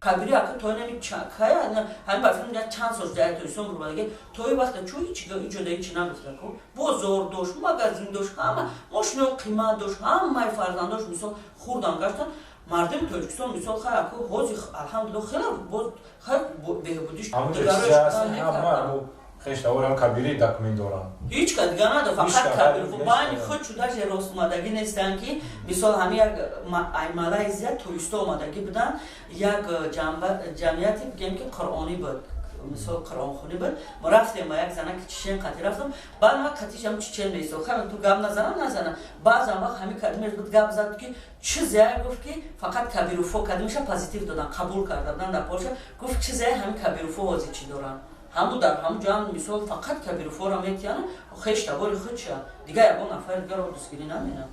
Кабири ака то нами кая ҳамин ба филм чанд сол шуда, Тоҷикистон бурбадаги, то и вақта чӯ ҳеч иҷода ҳеч нагуфта ку. Бозор дошт, магазин дошт, ҳама мошинои қимат дошт, ҳамаи фарзандош, мисол, хурдан гаштан. Мардуми Тоҷикистон, мисол, хай, аку ҳозир, алҳамдулилла, хеле боз хай беҳбудиш. Хештаворам Кабири документ дорам. Ҳеч ка дига надор, фақат Кабир. Байни худ шуда рост омадагӣ нестанд, ки мисол, ҳами як Малайзия туристо омадагӣ буданд, як ҷамъияте бигем, ки қуръонӣ буд, мисол, қуръонхонӣ буд. Мо рафтем, ба як занаки чечен қатӣ рафтам. Баъд ма қатишам чечен меисод. Хай, ту гап назанам, назанам. Баъзан вақт ҳами кадимеш буд, гап зад, ки чизея гуфт, ки фақат Кабируфо кадимеша позитив додан, қабул карда будан дар Полша. Гуфт, чизея ҳами Кабируфо ҳозир чӣ доранд, ҳаму дар ҳаму ҷоам, мисол, фақат Кабируфоро метиҳанд, хештабори худша, дигар ягон нафари дигарро дастгирӣ наменам.